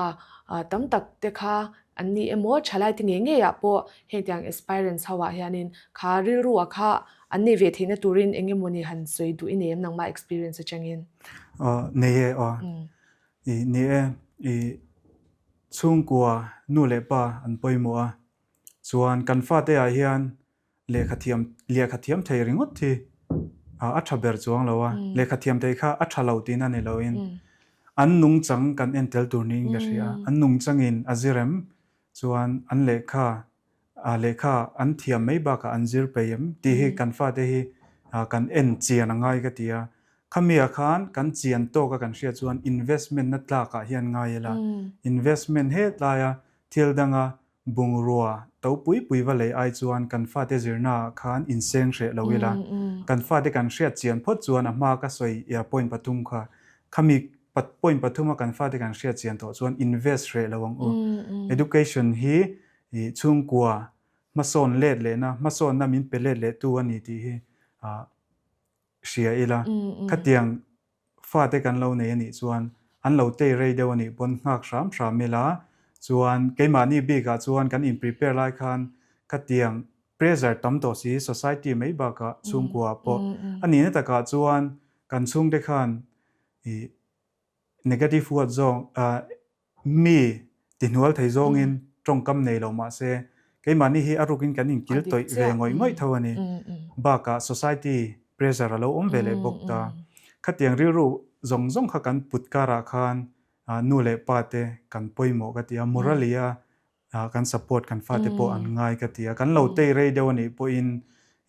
tam tak te kha An ni emaw, thalaite ngei ngeiah pawh hengtiang aspirants ho ah hianin kha rilru ah kha an nei ve theihna turin eng emawni han sawi duh i nei em nangmah experience atangin? Aw, nei e aw. I ni e, i chhungkua nu leh pa an pawimawh a, chuan kan fate ah hian lehkha thiam lehkha thiam thei ringawt hi a tha ber chuang lo a, lehkha thiam thei kha a tha lo tihna ni loin an nungchang kan en tel tur niin ka hria a, an nungchangin a zir em chuan an lehkha lehkha an thiam mai bakah an zir peih em tih hi kan fate hi kan en chian a ngai ka ti a, khamiah khan kan chian tawka kan hriat chuan investment na tlakah hian ngai ila, investment hetlaia thil danga Bungrua to pui pui va lei ai chuan kan fate zirna ah khan inseng hreh lo ila, kan fate kan hriat chian phawt chuan a hma ka sawi ia point pathum kha, khami point pathum a kan fate kan hriat chian tawh chuan invest hreh lo ang u. Education hi chhungkua hmasawn let lehna, hmasawnna min pe let leh tu a ni tih hi hria ila, khatiang fate kan lo nei a nih chuan an lo tei rei deuh a nih pawn nghak hram hram ila chuan keimahni bikah chuan kan in prepare lai khan khatiang pressure tam tawh si society mai bakah chhungkua ah pawh a nihna takah chuan kan chhungte khan ih negative word zawng ah Mi tihnual thei zawngin tawngkam nei lo mah se, keimahni hi a rukin kan inkil tawih ve ngawih ngawih tho a ni. Bakah society pressure a lo awm ve leh bawk ta. Khatiang rilru zawng zawng kha kan put karah khan nu leh pa te kan pawimawh ka ti a, morally a kan support kan fate pawh an ngai ka ti a. Kan lo tei rei deuh a nih pawhin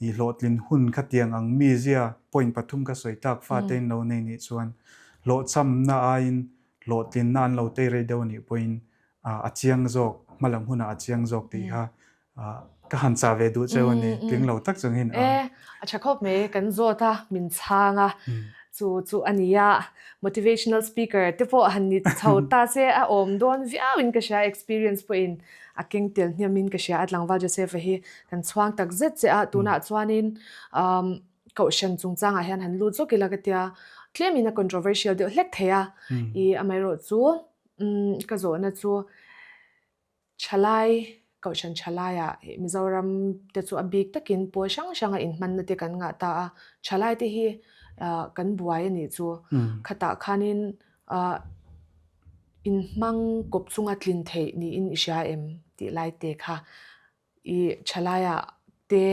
i hlawhtlin hun khatiang ang mizia point pathum ka sawi tak fate in lo nei nih chuan hlawhchhamna aiin. hlawhtlinna an lo tei rei deuh a nih pawhin a chiang zawk, hma lam hunah a chiang zawk tih kha ka han chah ve duh cheu a ni, tling lo tak chungin. E, a tha khawp mai, kan zawt a, min chhang a, chu chu a ni a, motivational speaker te pawh han ni chho ta se a awm dawn viauin ka hria, experience pawhin a keng tel hniamin ka hria a, tlangval Joseph-a hi kan chhuang tak zet che a, tunah chuanin Kohhran chungchangah hian han lut zawk ila ka tia, tlemin a controversial deuh hlek thei a, i amaherawh chu ka zawhna chu thalai, Kohhran thalaiah Mizoram te chu a bik takin pawl hrang hranga inhmanna te kan ngah ta a, thalai te hi kan buai a nih chu, khatah khanin inhmang kawp chunga tlin theih niin i hria em tih lai te kha. I thalaiah te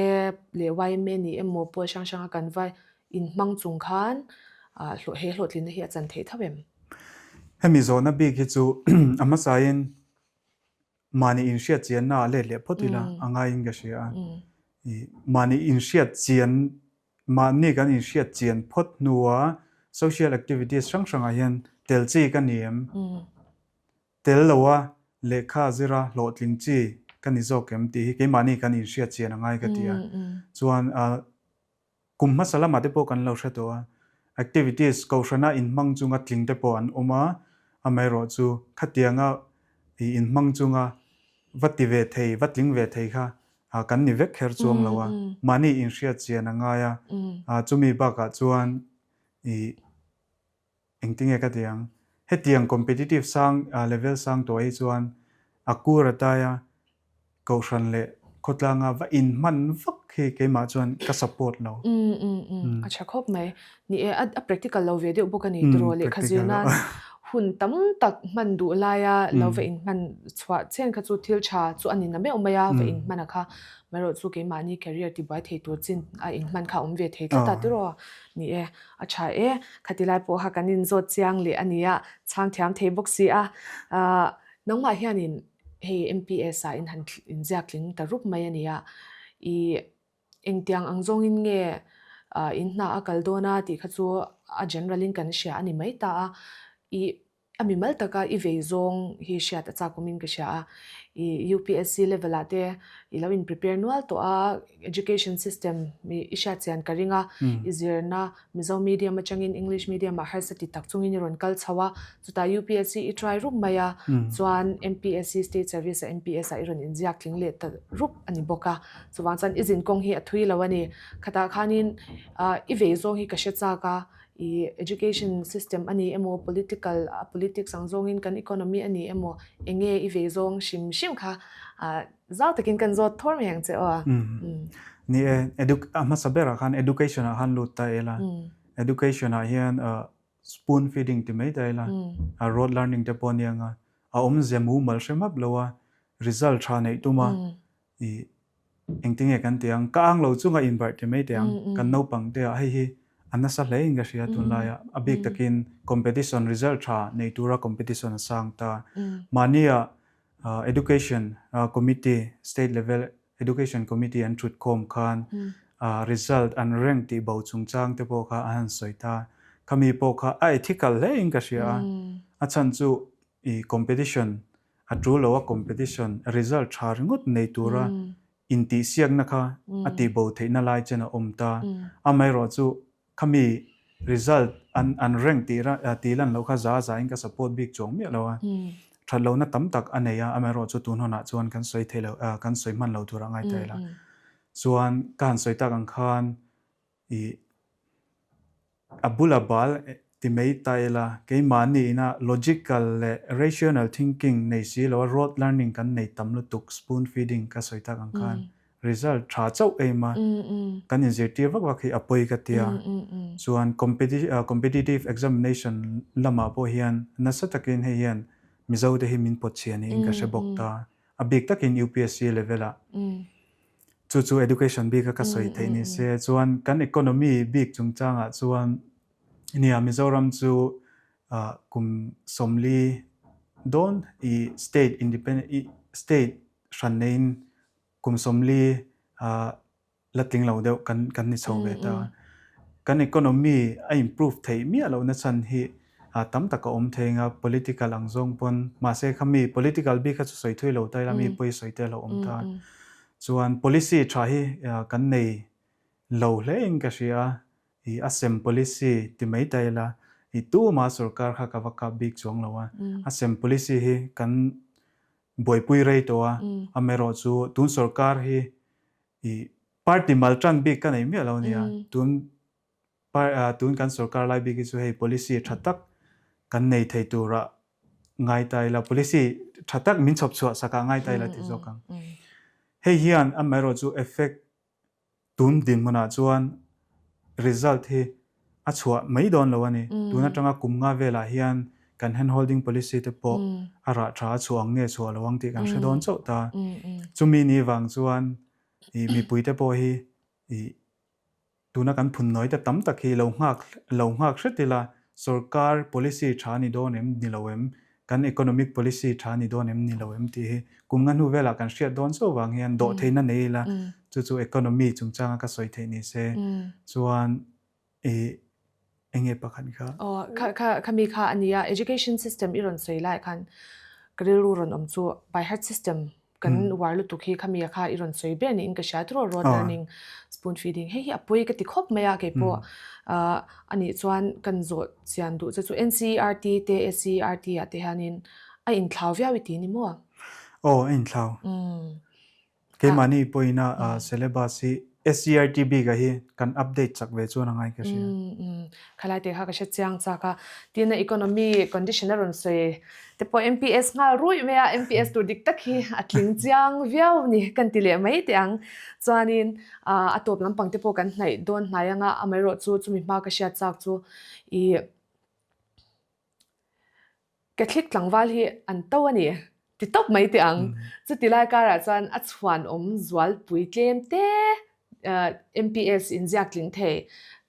leh yma ni emaw pawl hrang hranga kan va inhmang chung khan hlawh he hlawhtlinna hi a chan theih tho em? Hemi zawhna bik hi chu a hmasain mahni inhriat chianna ah let leh phawt ila a ngaiin ka hria a. I mahni inhriat chian mahni kan inhriat chian phawt hnua social activities hrang hrangah hian tel chi ka ni em? Tel loa lehkha zira hlawhtling chi ka ni zawk em tih hi keimahni kan inhriat chian a ngai ka ti a. Chuan kum hmasa lamah te pawh kan lo hre tawh a, activities kohhrana inhmang chunga tling te pawh an awm a, amaherawh chu khatianga inhmang chunga va ti ve thei, va tling ve thei kha kan ni vek kher chuang lo a, mahni inhriat chian a ngai a, chumi bakah chuan ih Engtinge ka ti ang? Hetiang competitive sang level sang tawh hi chuan a kur a tai a, kohhran leh khawtlanga va inhman vak hi keimah chuan ka support lo. Umm umm umm a tha khawp mai. Ni e, a practical lo ve deuh bawk a ni tiraw lehkha zir nan hun tam tak hman duh laia lo va inhman chhuah chen kha chu thil tha chu a ni na meuh mai a, va inhman a kha. Maherawh chu keimahni career tibuai thei tur chin a inhman kha a awm ve thei tlat a tiraw. Ni e. A tha e, khati lai pawh kha kan inzawt chiang leh a nia, chhang thiam thei bawk si a. Ahh nangmah hianin hei MPS ah in han inziak tling ta rup mai a nia, i engtiang ang zawngin nge in hna a kal dawn a tih kha chu a general in kan hria a ni mai ta a, i A mimal taka i vei zawng hi hriat a chak awmin ka hria a, i UPSC level ah te i lo in prepare nual tawh a, education system i hriat chian ka ring a, i zirna Mizo medium atangin English medium ah harsa ti tak chungin i rawn kal chho a, chutah UPSC i try rup mai a, chuan MPSC state service ah MPS ah i rawn inziak tling leh ta rup a ni bawk a, chuvang chuan i zinkawng hi a thui lo a ni. Khatah khanin i vei zawng hi ka hre chak a, I education system a ni emaw, political a politics ang zawngin kan economy a ni emaw, eng nge i vei zawng hrim hrim kha zau takin kan zawt thawr mai ang che aw a. Ni e, a hmasa berah khan education ah khan lut ta ila, education ah hian spoon feeding ti mai ta ila, rote learning te pawh a nia nga, a awmzia mumal hre map lo a, result tha neih tum a, I engtinge kan ti ang, ka ang lo chunga inbarh ti mai teh ang, kan naupang te ah hei hi a nasa hle in ka hria tunlai ah, a bik takin competition result tha nei tura competition a sang ta. Mahni ah education committee, state level education committee an thut khawm khan result an rank tih bo chungchang te pawh kha an han sawi ta, khami pawh kha a ethical hle in ka hria a, a chhan chu i competition A tul lo a competition result tha ringawt nei tura intihsiakna kha a tihbo theihna lai chen a awm ta. Amaherawh chu khami result an an rank tih tih lan loh kha za za in ka support bik chuang miah lo a. That lohna tam tak a nei a, amaherawh chu tun hunah chuan kan sawi thei lo kan sawi hman lo turah ngai ta ila. Chuan ka han sawi tak ang khan i A bula bal ti mai ta ila, keimahni ina logical leh rational thinking nei si loa rote learning kan nei tam lutuk, spoon feeding ka sawi tak ang khan result tha chauh em a, kan inzirtir vak vak hi a pawi ka tia. Chuan competitive examination lamah pawh hian nasa takin hei hian Mizo te hi min pawt chhia niin ka hre bawk ta, a bik takin UPSC level ah. Chu chu education bik a ka sawi theih ni se chuan kan economy bik chungchangah chuan nia Mizoram chu kum 40 dawn i state independent i state hran neiin kum 40 la tling lo deuh kan kan ni chho ve ta. Kan economy a improve theih miah lohna chhan hi. tam tak a awm thei anga political ang zawng pawn mahse khami political bik kha chu sawi thui lo ta ila mi pawi sawi te a lo awm ta. Chuan policy tha hi kan nei lo hle in ka hria a, i a sem policy ti mai ta ila i tuma sorkar kha ka va kap bik chuang lo a, a sem policy hi kan buaipui rei tawh a, amaherawh chu tun sorkar hi i party mal tan bik ka nei miah lo nia, tun tun kan sorkar lai bik hi chu hei policy tha tak kan nei thei tura ngai ta ila, policy tha tak min chhawp chhuah sakah ngai ta ila ti zawk ang. Hei hian amaherawh chu effect Tun dinhmunah chuan result hi a chhuah mai dawn lo a ni. Tun atanga kum nga velah hian kan hand holding policy te pawh a rah tha a chhuah ang nge chhuah lo ang tih kan hre dawn chauh ta. Chumi ni vang chuan ih mipui te pawh hi ih tuna kan phun nawi te tam tak hi lo nghak lo nghak hret ila Sorkar policy tha ni dawn em ni lo em? Kan economic policy tha ni dawn em ni lo em tih hi kum nga hnu velah kan hriat dawn chauh vang hian dawhtheihna nei ila chu chu economy chungchanga ka sawi theih ni se chuan ih eng nge pakhat kha? Aw kha kha khami kha a nia education system i rawn sawi lai khan ka rilru rawn awm chu by heart system kan uar lutuk hi khami a kha i rawn sawi ber niin ka hria tiraw rote learning spoon feeding hei hi a pawi ka ti khawp mai a keipawh a nih chuan kan zawh chian duh che chu NCERT te SCERT ah te hianin a inthlau viau i ti ni maw? Aw a inthlau. Keimahni pawhin a syllabus hi SCERT bik ah hi kan update chak ve chuan a ngai ka hria. Khalai te kha ka hre chiang chak a, tin a economy condition a rawn sawi te pawh MPS nghal ruih mai a, MPS tur dik tak hi a tling chiang viau a ni kan ti leh mai teh ang. Chuanin a tawp lampang te pawh kan hnaih dawn hnai anga amaherawhchu chumi hma ka hriat chak chu ih Catholic tlangval hi an to a ni ti tawp mai teh ang. Chuti lai karah chuan a chhuanawm zualpui tlem te MPS inziak tling thei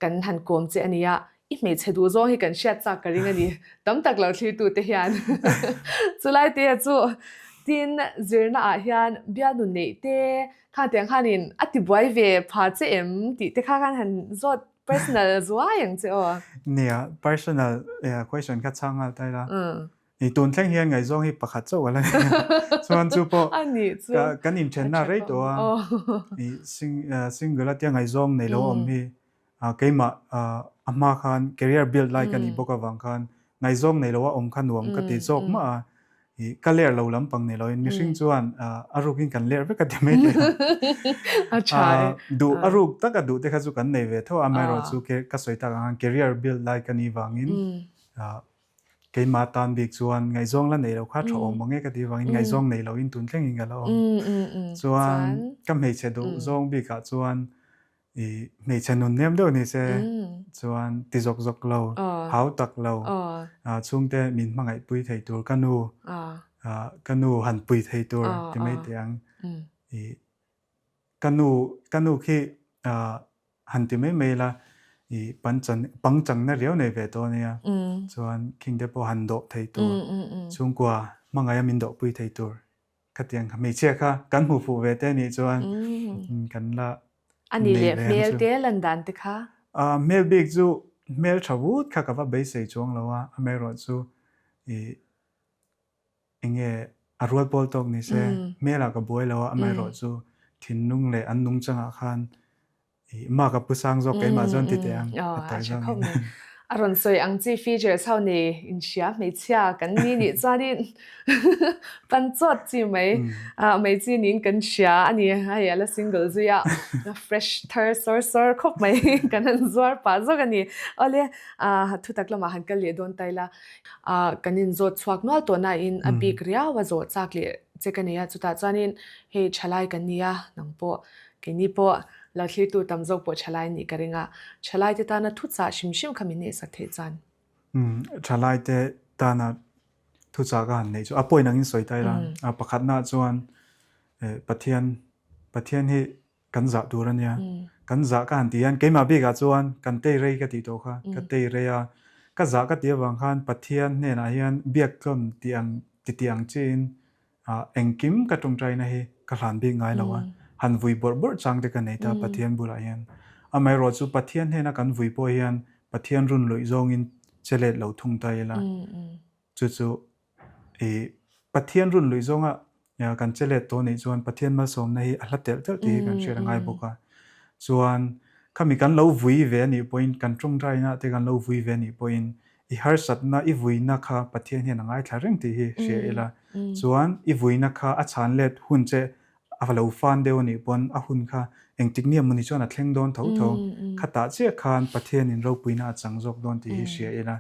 kan han kawm che a nia. I hmeichhe duh zawng hi kan hriat chak ka ring a ni. Tam tak lo thlirtu te hian. Chulai te chu tin zirna ah hian bialnu neih te khan tiang khanin a ti buai ve pha che em tih te kha khan han zawt Personal zuai ang che aw. Nia, personal question kha chhang nghal ta ila. Ni tun thleng hian ngaihzawng hi pakhat chauh a la ni a. Chuan chu pawh kan inthenna rei tawh a. Single a tia ngaihzawng nei lo a awm hi keimah a hma khan career build lai ka nih bawk avang khan ngaihzawng nei lo a awm kha nuam ka ti zawk mah a. I ka ler lo lampang ni loin mihring chuan a rukin kan ler vek a ti mai thei a. A tha e. Duh a ruk tak a duh te kha chu kan nei ve tho a, amaherawh chu ka sawi tak ang khan career build lai ka nih vangin keimah tan bik chuan ngaihzawng la nei lo kha tha awm ang e ka tih vangin ngaihzawng nei loin tun thlengin ka la awm. Chuan ka hmeichhe duh zawng bikah chuan I hmeichhe nun nem deuh ni se chuan ti zawk zawk lo, hau tak lo, chhungte min hmangaih pui thei tur ka nu, ka nu han pui thei tur ti mai teh ang. I ka nu, ka nu khi han ti mai mai ila i pangchangna riau nei ve tawh ania, chuan khingte pawh han dawh thei tur, chhungkua hmangaih a min dawh pui thei tur Khatiang kha hmeichhia kha kan hmuh fuh ve te nih chuan kan la nei ve ang chu. Ani leh hmel te lan dan te kha? Hmel bik chu hmel tha vut kha ka va beisei chuang lo a, amaherawh chu i enge a rual pawl tawk ni se hmelah ka buai lo a, amaherawh chu thinlung leh an nungchangah khan I mark a pu sang zawk keimah chuan ti teh ang a tawi zawng in. A rawn sawi ang chi features ho ni inhria hmeichhia kan ni nih chuanin pan chawt chi mai mai chi niin kan hria a ni. Hei a la single zui a fresh thar sawr sawr khawp mai kan han zuar pah zawk a ni. Awle thutak lamah han kal leh dawn ta ila kan inzawt chhuak nual tawh nain a bik riau a zawh chak leh che ka nei a chutah chuanin hei thalai kan ni a nang pawh Keini pawh lo thlirtu tam zawk pawh thalai nih ka ring a, thalaite tana thuchah hrim hrim kha min neihsak theih chuan. Umm, thalaite tana thuchah ka han neih chu a point angin sawi ta ila, a pakhatnaah chuan Pathian, Pathian hi kan zah tur a nia. Kan zah ka han tih hian keimah bikah chuan kan tei rei ka tih tawh kha, ka tei rei a, ka zah ka tih avang khan Pathian hnenah hian biak tlawn tih ang ti tih ang chiin Ah, engkim ka tawngtaina hi ka hlan bik ngai lo a, han vui bawrh bawrh chang te ka nei ta Pathian bulah hian. Amaherawh chu Pathian hnena kan vui pawh hian Pathian run luih zawngin che let lo thung ta ila. Chu chu i Pathian run luih zawnga kan che let tawh nih chuan Pathian malsawmna hi a hla telh telh tih hi kan hriat a ngai bawk a. Chuan khami kan lo vui ve a nih pawhin kan tawngtaina te kan lo vui ve a nih pawhin i harsatna i vuina kha Pathian hian a ngaithla reng tih hi hria ila. Chuan i vuina kha a chhan let hun che a lo fan deuh a nih pawn a hun kha engtik nia mawni chuan a thleng dawn tho tho. Khatah chiah khan Pathianin ropuina a chang zawk dawn tih hi hria ila.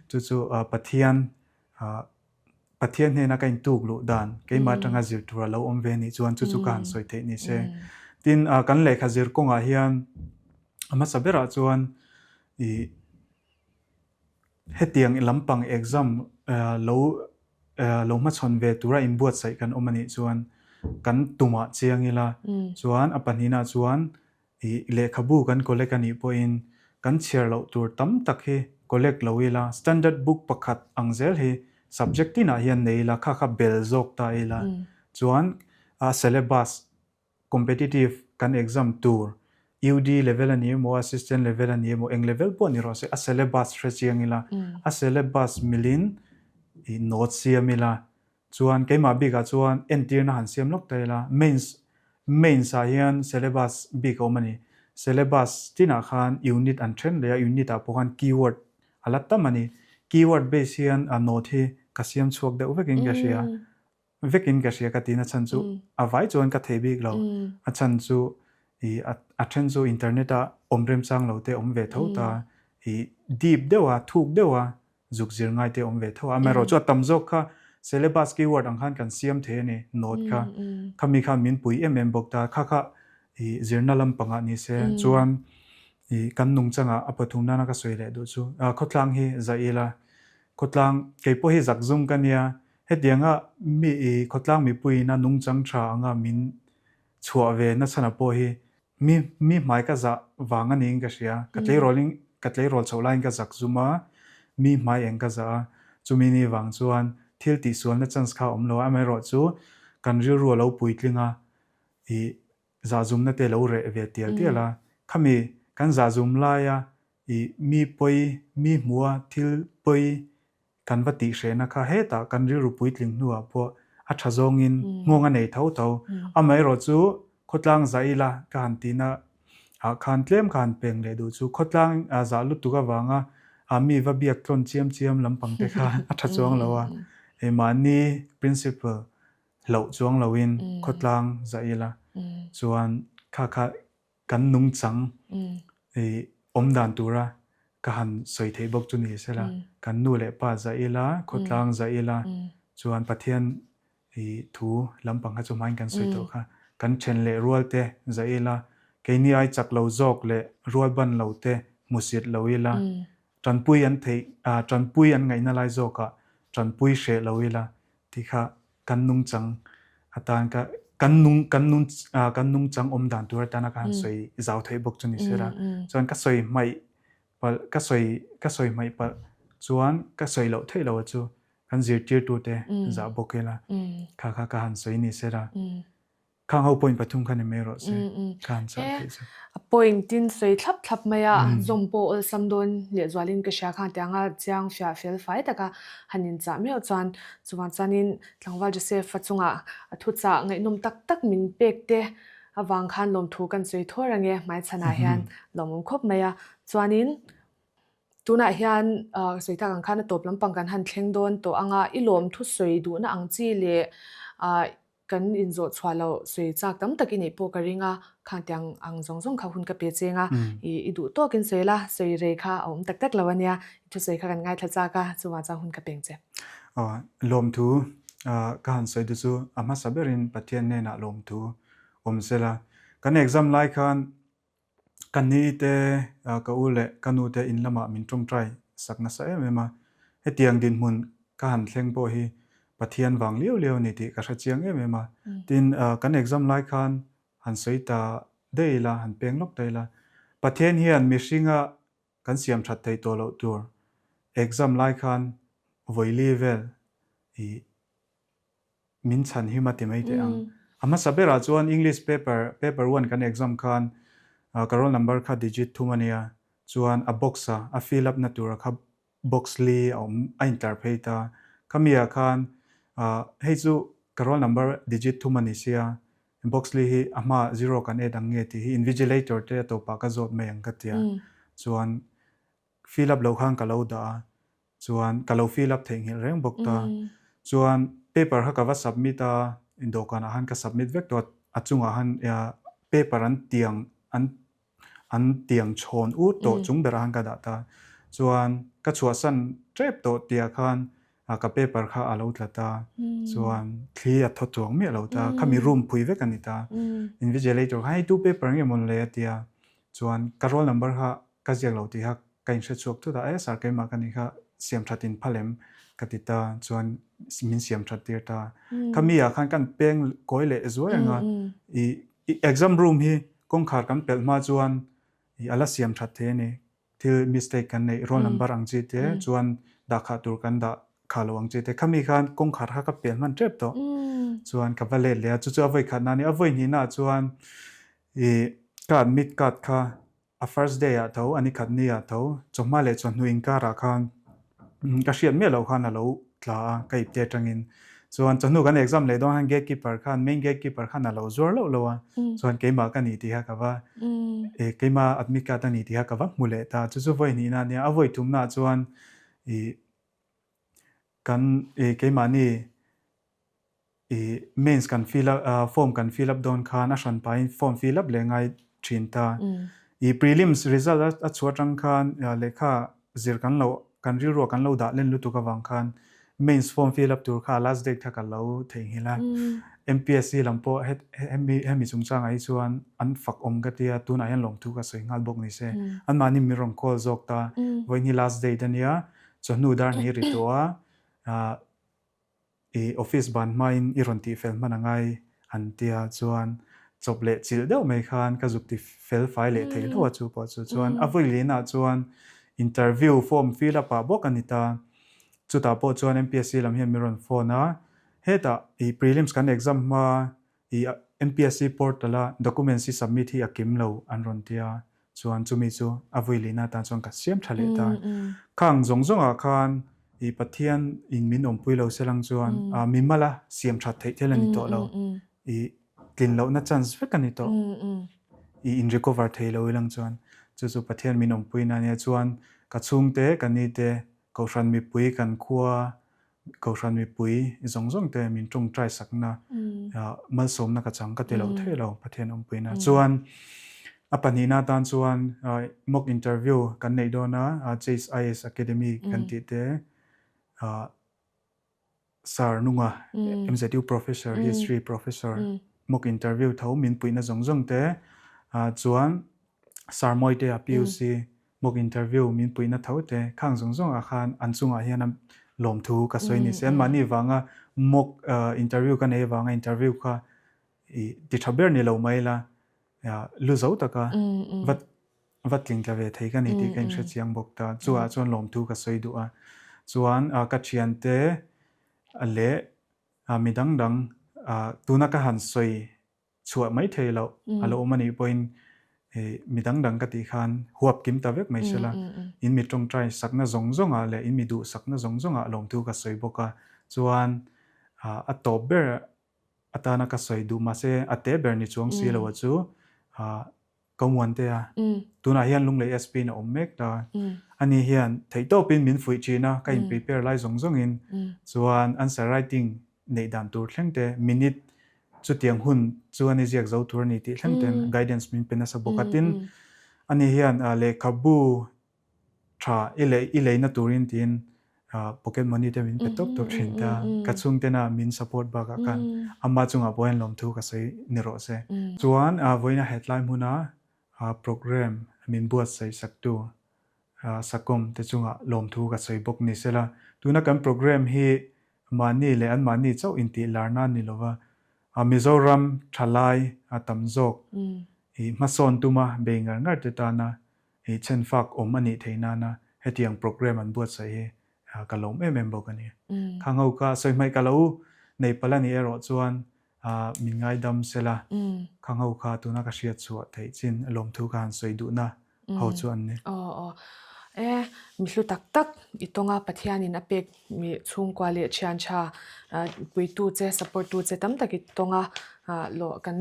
Chu chu Pathian Pathian hnena ka intuk luh dan keimah atanga zir tur a lo awm ve nih chuan chu chu ka han sawi theih ni se. Tin, kan lehkha zir kawngah hian a hmasa berah chuan ih hetiang lampang exam lo lo hmachhawn ve tura inbuatsaih kan awm a nih chuan kan tumah chiang ila chuan a pahnihna chuan Ih, lehkhabu kan collect a nih pawhin kan chhiar loh tur tam tak hi collect lo ila, standard book pakhat ang zel hi subject tinah hian nei ila, kha kha bel zawk ta ila chuan a syllabus competitive kan exam tur UD level a ni emaw, assistant level a ni emaw, eng level pawh ni rawh se, a syllabus hre chiang ila, a syllabus milin ih note siam ila Chuan keimah bikah chuan entirna han siam lawk ta ila, mains mains ah hian syllabus bik a awm a ni. Syllabus tinah khan unit an then leh a, unit ah pawh khan keyword a la tam a ni. Keyword base hian a note hi ka siam chhuak deuh vekin ka hria, vekin ka hria ka tihna chhan chu a vai chuan ka thei bik lo. A chhan chu ih a then chu internet a awm remchang lo te awm ve tho ta, ih deep deuh a, thuk deuh a zuk zir ngai te awm ve tho a, amaherawh chu a tam zawk kha syllabus keyword ang khan kan siam thei a ni, note kha khami khan min pui em em bawk ta, kha kha ih zirna lampangah ni se chuan ih kan nungchangah a pathum nana ka sawi leh duh chu khawtlang hi zah ila, khawtlang kei pawh hi zak zum ka nia, hetianga mi ih khawtlang mipuiin a nungchang tha anga min chhuah ve nachhana pawh hi Mi mi hmai ka zah vang a niin ka hria. Ka tleirawlin ka tleirawl chhoh laiin ka zak zum a, mi hmai eng ka zah a. Chumi ni vang chuan thil tihsualna chance kha a awm lo a, amaherawhchu kan rilru a lo puitling a, ih zahzumna te lo reh ve tial tial a. Khami kan zahzum laia ih mi pawi mi hmuha thil pawi Kan va tih hrehna kha hetah kan rilru puitling hnuah pawh a tha zawngin nghawng a nei tho tho. Amaherawh chu khawtlang zah ila ka han tihna ah khan tlem ka han peng leh duh chu khawtlang zah lutuk avanga mi va biak tlawn chiam chiam lampang te kha a tha chuang lo a. Mahni principle hlauh chuang loin khawtlang zah ila chuan kha kha kan nungchang i awm dan tura ka han sawi theih bawk chu ni sela, kan nu leh pa zah ila, khawtlang zah ila, chuan Pathian i thu lampang kha chu hmain kan sawi tawh kha, kan then leh rual te zah ila, keini ai chak lo zawk leh rual ban lo te hmusit lo ila, tanpui an theih, tanpui an ngaihna lai zawkah tanpui hreh lo ila tih kha kan nungchang atan ka kan nung kan nung kan nungchang awm dan tur atana ka han sawi zau theih bawk chu ni se la chuan ka sawi hmaih palh ka sawi ka sawi hmaih palh chuan ka sawi loh theih loh chu kan zirtirtu te zah bawk ila kha kha ka han sawi ni se la. Khang ho point pathum kha ni mai rawh se. Ka han chah theih chu. A point in sawi thlap thlap mai a, zawm pawh awlsam dawn lehzualin ka hria khan tianga chiang fiah fel fai taka han inchah meuh chuan chuvang chuanin Tlangval Joseph-a chungah a thuchah ngaihnawm tak tak min pek te avang khan lawmthu kan sawi thawr ange hmaichhanah hian lawmawm khawp mai a. Chuanin tunah hian sawi tak ang khan a tawp lampang kan han thleng dawn tawh anga i lawmthu sawi duhna ang chi leh Kan inzawh chhuah loh sawi chak tam tak i neih pawh ka ring a, khang tiang ang zawng zawng kha hun ka pe cheng a, i i duh tawkin sawi la, sawi rei kha a awm tak tak lo a nia, i thusawi kha kan ngaithla chak a, chuvang chuan hun ka peng che. Aw, lawmthu ka han sawi te chu a hmasa berin Pathian hnenah lawmthu awm sela. Kan exam lai khan Ka ni te, ka u leh ka nu te in lamah min tawngtai sak nasa em em a. Hetiang dinhmun ka han thleng pawh hi Pathian vang liau liau a ni tih ka hre chiang em em a. Tin, kan exam lai khan han sawi ta daih ila, han peng lawk daih ila, Pathian hian mihringa kan siam that theih tawh loh tur exam lai khan vawili vel i Min chhan him a ti mai teh ang. A hmasa berah chuan English paper, paper one kan exam khan ka roll number kha digit thum a nia, chuan a box a, a fill up na tura kha Box li a awm a intlar phei ta. Khami ah khan hei chu ka roll number digit thum a ni sia, box li hi a hmaah zero kan add ang nge tih hi invigilator te a tawpah ka zawt mai ang ka tia. Chuan fill up lo khan ka lo dah a, chuan ka lo fill up theihnghilh reng bawk ta. Chuan paper kha ka va submit a, dawhkanah khan ka submit vek tawh a, a chungah khan paper an tiang an an tiang chhawn ut tawh chung berah khan ka dah ta. Chuan ka chhuahsan tep tawh tihah khan ka paper kha a lo tla ta. Chuan thli a thaw chuang miah lo ta. Khami room phui vek a ni ta. Invigilator khan hei tu paper nge mawn le a ti a. Chuan ka roll number kha ka ziak lo tih kha ka inhre chhuak thut a, e sir keimah ka nih kha siam that in phal em ka ti ta. Chuan min siam that tir ta. Khami ah khan kan peng kawi leh zuai ang a. I exam room hi Kawngkhar kan pelh hma chuan i a la siam that thei a ni. Thil mistake kan neih, roll number ang chi te chuan dah khah tur kan dah khah lo ang chi te. Khami khan kawngkhar kha ka pel hman tep tawh. Chuan ka va let leh a, chu chu a vawi khatna a ni. A vawi hnihna ah chuan i ka admit card kha a first day ah tho, a ni khat ni ah tho, chawhma leh chawhnu inkar ah khan Ka hriat miah loh khan a lo tla a, ka ipte atangin. Chuan chawhnu kan exam leh dawn khan gate keeper khan, main gate keeper khan a lo zuar loh loh a. Chuan keimah ka ni tih kha ka va, eh keimah admit card a ni tih kha ka va hmu leh ta. Chu chu vawi hnihna a nia. A vawi thumnaah chuan ih kan ih keimahni I mains kan fill up form kan fill up dawn khan a hran pahin form fill up leh ngai thin ta. I prelims result a chhuah atang khan lehkha zir kan lo kan rilruah kan lo dah len lutuk avang khan mains form fill up tur kha a last date kha ka lo theihnghilh a. MPSC lam pawh hemi hemi chungchangah hi chuan an fak awm ka tia tunah hian lawmthu ka sawi nghal bawk ni se. Anmahni min rawn call zawk ta. Vawiin hi last date ania chawhnu dar hnih ri tawh a. I office ban hmain i rawn tihfel hman a ngai an tia chuan chawp leh chilh deuh mai khan ka zuk ti fel fai leh thei hlauh a chu pawh chu chuan a vawi linah chuan interview form fill up ah bawk a ni ta. Chutah pawh chuan MPSC lam hian min rawn phone a, hetah i prelims kan exam hma i MPSC portal a documents i submit hi a kim lo an rawn tia Chuan chumi chu a vui lehna atan chuan ka siam tha leh ta. Khang zawng zawngah khan i Pathian in min awmpui lo se lang chuan mi mala siam that theih thil a ni tawh lo. I tlin lohna chance vek a ni tawh. I in recover thei lo ilang chuan chu chu Pathian min awmpui na ania. Chuan ka chhungte, ka nite, Kohhran mipui kan khua Kohhran mipui zawng zawng te min tawngtai sakna malsawmna ka chang ka ti lo thei lo Pathian awmpuina. Chuan a pahnihna atan chuan mock interview kan neih dawn a Chase IAS Academy kan tih te Sir Nunga MZU Professor History Professor mock interview tho min puihna zawng zawng te chuan Sir Mawitea PUC Mock interview min puihna tho te khang zawng zawng ah khan an chungah hian a lawmthu ka sawi ni se. Anmahni vanga mock interview ka nei avanga interview kha i ti tha ber ni lo mai la lu zo taka va va tling tla ve thei ka ni tih ka inhre chiang bawk ta. Chuah chuan lawmthu ka sawi duh a. Chuan ka thiante leh mi dang dang tuna ka han sawi chhuah mai thei loh a lo awm a nih pawhin mi dang dang ka tih khan huap kim ta vek mai sela in mi tawngtai sakna zawng zawngah leh in mi duh sakna zawng zawngah lawmthu ka sawi bawk a. Chuan a tawp ber atana ka sawi duh mahse a te ber ni chuang si lo a chu Ka muante a, tunah hian Lunglei SP in a awm mek ta. Ani hian theihtawpin min fuih thin a, ka in prepare lai zawng zawngin chuan answer writing neih dan tur thleng te, minute chutiang hun chuan i ziak zo tur a ni tih thleng ten guidance min pe nasa bawk a. Tin, ani hian lehkhabu tha i lei i leina turin tiin pocket money te min pe tawp tawp thin ta. Ka chhungtena min support bakah khan ama chungah pawh hian lawmthu ka sawi ni rawh se. Chuan vawiina hetlai hmuna program min buatsaih saktu Sakom te chungah lawmthu ka sawi bawk ni sela. Tuna kan program hi mahni leh anmahni chauh intih larna a ni lova, Mizoram thalai a tam zawk i hmasawn tuma bei ngar ngar te tana I chhenfak awm a nih theih nana hetiang program an buatsaih hi ka lawm em em bawk a ni. Kha ngo ka sawi hmaih ka lo nei palh a nih erawh chuan min ngaidam sela kha ngo kha tuna ka hriat chhuah theih chin lawmthu ka han sawi duhna ho chu an ni. Aw aw. E, mi hlu tak tak i tawnga Pathianin a pek mi chhungkua leh thian tha puitu che, support tu che tam tak i tawnga lawh kan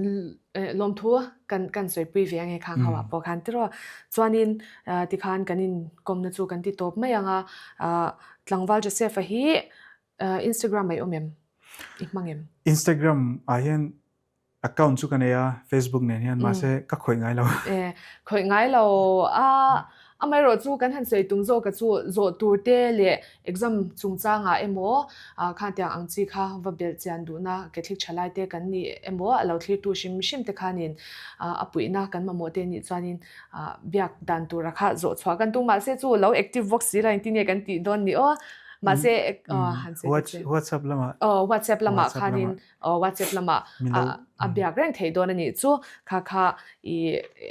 lawmthu kan kan sawipui ve ange khang ho ah pawh khan tiraw. Chuanin tikhan kan inkawmna chu kan ti tawp mai ang a, tlangval Joseph-a hi Instagram ah i awm em? I hmang em? Instagram ah hian Account chu ka nei a, Facebook nen hian mahse ka khawih ngai lo. E, khawih ngai lo a, amaherawh chu kan han sawi tum zawk a chu zawh tur te leh exam chungchangah emaw khan tiang ang chi kha va belh chian duhna Catholic thalai te kan ni emaw a lo thlirtu hrim hrim te khanin a puihna kan mamawh te nih chuanin biak dan tura kha zawh chhuah kan tum mahse chu lo active bawk si lo engtin nge kan tih dawn ni aw mahse han sawi ta che. WhatsApp lamah. Aw WhatsApp lamah khanin WhatsApp lamah a biak reng theih dawn a nih chu kha kha i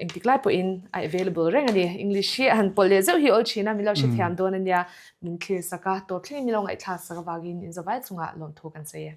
engtik lai pawhin a available reng a ni. English hi a han pawlh leh zeuh hi awl thin a, min lo hrethiam dawn a nia. Min thlir sak a, tawp thlengin min lo ngaihthlak sak avangin inzawvai chungah lawmthu kan sawi e.